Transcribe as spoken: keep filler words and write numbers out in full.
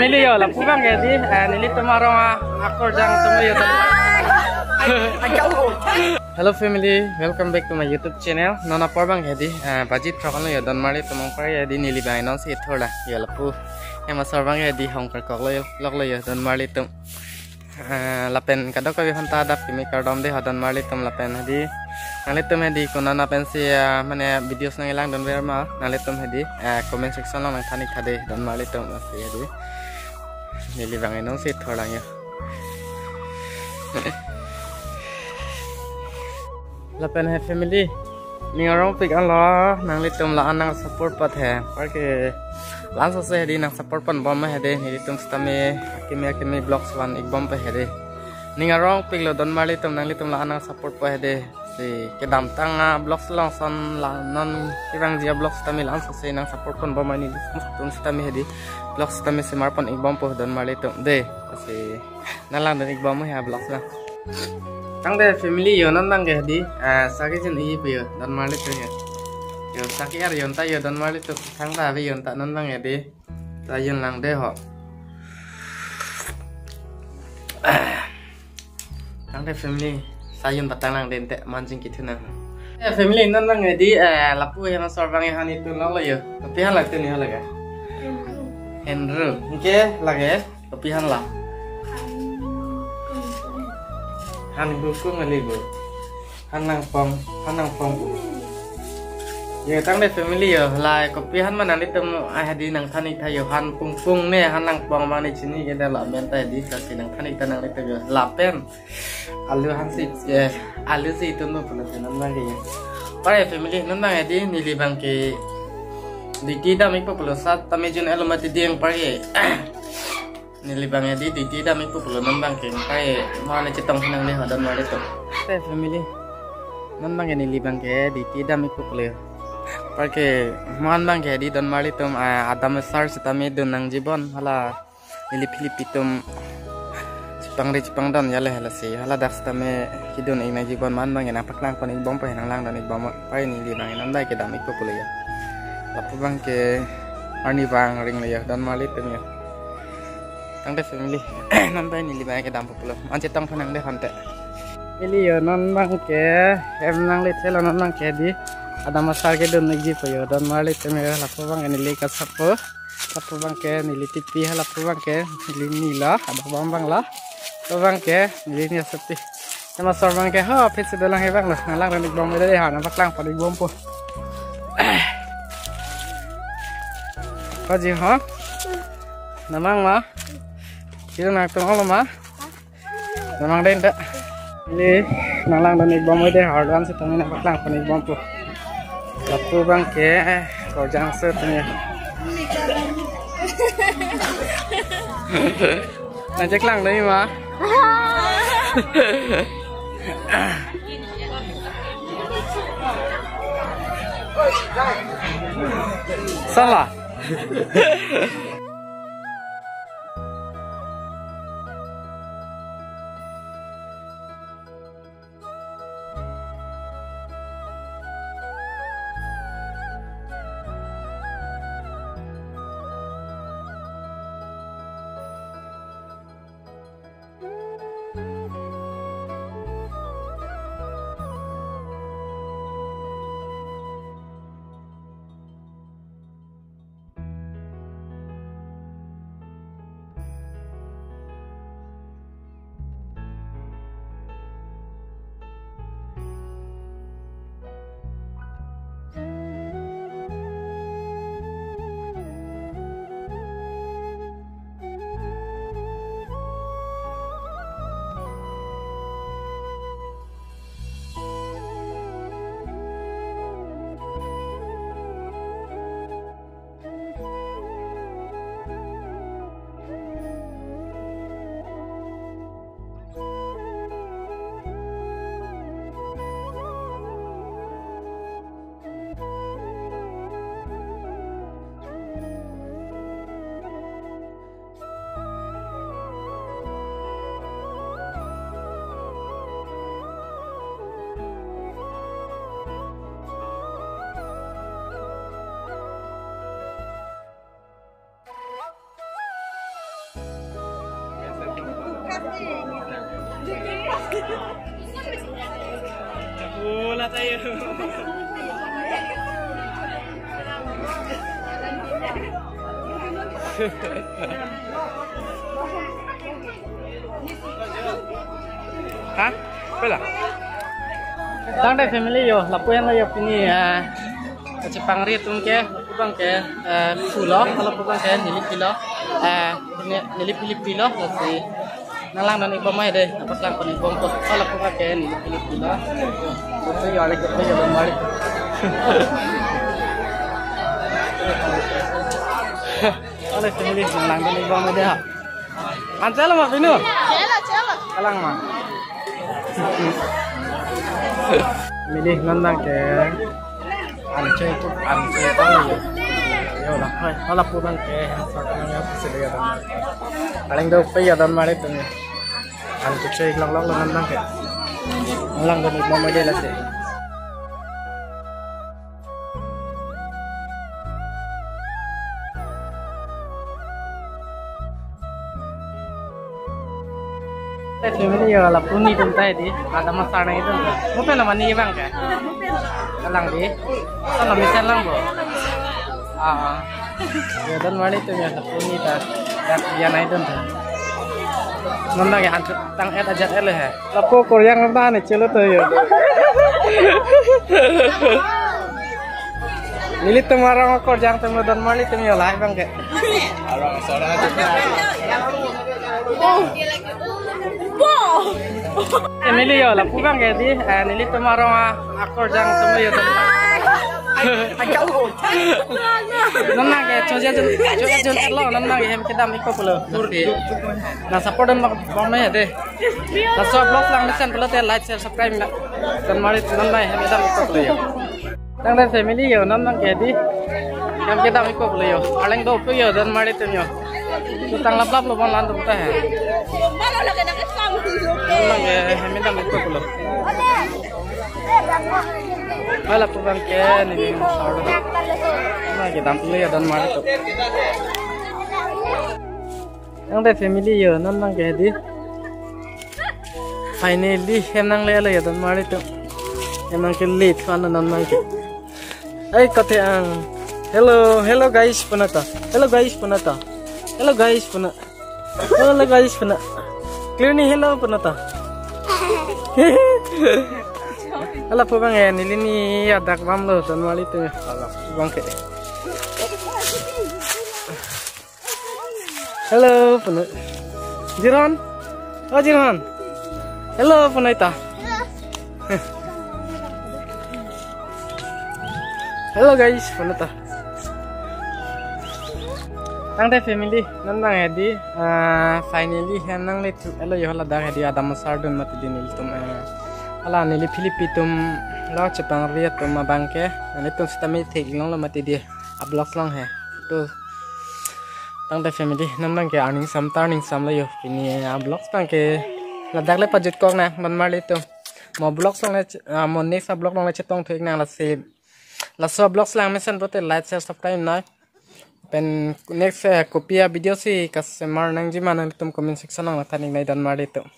Neli yo, lapu abang ke di, eh, nelitum arong a, akorjang atum yo. Hello family, welcome back to my YouTube channel. Non apor abang ke di, eh, baji throk lo yo, donmarli atum ong par ke di neli abang non si thor la. Yo lapu, hem asor abang ke di hong karkok lo yo, lok lo yo, donmarli atum. Eh, lapen kadokave aphanta adap kimi kardom de ho donmarli atum lapen hedi. Nanglitum hedi konat pensi, eh, mane videos nangkelangdun ver ma nanglitum hedi, eh, comment section along nangthan ik tha de donmarli atum lasi hedi. Neli abang non si thor lang yo. Lapen he family, ning arongpik anlo nanglitum la-an nang support pat he. Par ke la-an sose hedi nang support ponbom hedi, nelitum sitame akimi akimi vlogs van ikbom pe hedi. Ning arongpik lo donmarli atum, nanglitum la-an nang support po hedi. Si kedamtang a vlogs along ason la non kevangji a vlogs sitame la-an sose nang support ponbom ma nelitum sitame hedi. Vlogs sitame semar pon ikbom po donmarli atum de. Si nang langdun ikbom he a vlogs la. Tangte family yo non abang ke di, ah, sa kejun-i pe yo donmarli atum yo. Yo sa ke-er yo ta yo donmarli atum, thangta ave yo ta non abang ke di. Sa jun lang de ho. Tangte family, sa jun patang lang de te manjing kithu nang. Eh family non abang ke di, eh, lapu hem asor abang ke han itun lo yo. Kopi han la tun yo laga. Henru. Ke lage. Kopi han la? Han kukung kali bo. Han nangpong, han nangpong. Yo tangte family yo, la kopi han ma nanglitum hedi nangthan ik tha yo, han pungpung ne, han nangpong ma ne chini ke da la men ta hedi, lasi nangthan ik tha nanglitum yo. Lapen alu han si, eh, alu si itun lo pulo non abang ke yo. Pare family non abang hedi neli abang ke duty dam ikpo pulo sat tame jun elo mati diang pare. Neli abang ke di duty dam ikpo pulo non abang ke, kai mane chetong nang le hadan mare to. Te family. Non abang ke neli abang ke duty dam ikpo pulo. Par ke man abang ke di donmarli atum, ah, adam sar sitame dun nangji bon hala neli Philip atum chepangri chepangdon jale hala si hala dak sitame kedun ik nangji bon man abang ke nangpaklang pon ikbom pe nang langdun ikbom. Par neli abang non abang ke dam ikpo pulo ya. Lapu abang ke arni abang ring le ya donmarli atum ya. Tangte family, non abang neli abang ke dampo pulo. An chetong phan nang de hante. Neli yo non abang ke, hem nang le thelo non abang ke di. Adam asar kedun ikji po yo donmarli atum yo lapu abang ke neli kasapo. Lapu abang ke neli tipi ha lapu abang ke neli ni la. Adam abang abang la. Lapu abang ke neli ni asapi. Hem asor abang ke ho, phit si dolang he abang lo. Nang langdun ikbom de ha, nangpaklang pon ikbom po. Kaji ha? Namang ma? Kilo nangtum olo ma? Namang den ta. Neli nang langdun ikbom de ha, dan sitame nangpaklang pon ikbom po. Lapu abang ke, korjang se tanya. Nang cheklang dei ma. Salah. Bola tayo. Ha? Pela? Tangte family yo, lapu henlo yo pini, eh, chepangri atum ke, lapu abang ke, eh, pulo, lapu abang ke neli pilo, eh, ne-, neli pili pilo, lasi nang langdun-ik bom ahe dei, nangpasang pon-ik bom to, lapu abang ke neli pili pilo. Lapu yo, alek, lapu yo, bang mari. Alek, family, nang langdun-ik bom ahe dei ha. An chelo ma pinu? Chelo, chelo. Kalang ma. Mili non abang ke. An che tu, an che tu. Yo la, hai, hala pu abang ke. Sa ka ya sisi ya. Aleng do pe ya don mari tu. An che che lok lok non abang ke. Langdun-ik bom ahe dei lasi. Eh, family yo, lapu nelitum ta dei, ada masar nangdun. Mo pen nama neli abang ke? Kalang dei. Kalang mesen lang bo. Ah, ah. Yo, don mari atum yo, lapu neli ta. Dak dia nangdun. Non abang ke an tang-et ajat-et le he. Lapu akorjang abang ni chelo to yo. Nelitum arong akorjang atum don mari atum yo, lahai abang ke. Arong sora aja. Bo. Family yo, lapu abang ke dei, eh, nelitum arong a-, akorjang atum yo. Non abang ke, choja jun, choja jun elo, non abang ke hem kedam-ikpo pulo. Na support dun bom ahe dei. Laso vlog lang mesen pulote like, share, subscribe na. Don mari non abang hem kedam-ikpo pulo yo. Tangte family yo, non abang ke dei. Hem kedam-ikpo pulo yo. Aleng do pe yo, don mari atum yo. Tu tang laplap lo bang langdun ta he. Non abang ke hem kedam-ikpo pulo. Hala pu abang ke neli sar. Nang kedam pulo yo don mari atum. Tangte family yo, non abang ke dei. Finally, hem nanglelo yo don mari atum. Hem nangkele fan non abang ke. Ai, kothe ang. Hello, hello guys, puna ta. Hello guys, puna ta. Hello guys, puna. Hello guys, puna. Clear ni hello, puna ta. Hala pu abang ya, neli ni adak bam lo, don mari atum. Hala pu abang ke. Hello, puna. Jiron? Oh, Jiron. Hello, puna ta. Hello, guys, puna ta. Tangte family, non abang ke dei, ah, finally, hem nangle tu, elo yo ladak ke dei, ada masar dun mati dei nelitum, eh, hala neli pili pi atum, lo chepangri atum abang ke, nelitum sitame theklong lo mati dei, a-vlogs along he. Tu, tangte family, non abang ke aning sam ta aning sam lo yo. Pini a-vlogs abang ke ladak le pajut kok nang, don mari atum. Mo vlogs along le, ah, mo next a-vlog along le chetong thu-ik nang lasi. Laso vlogs lang mesen pulote like, share, subscribe nai. Pen next, eh, kopi a-video si kasemar nangji ma nanglitum comment section along than-ik nai don mari atum.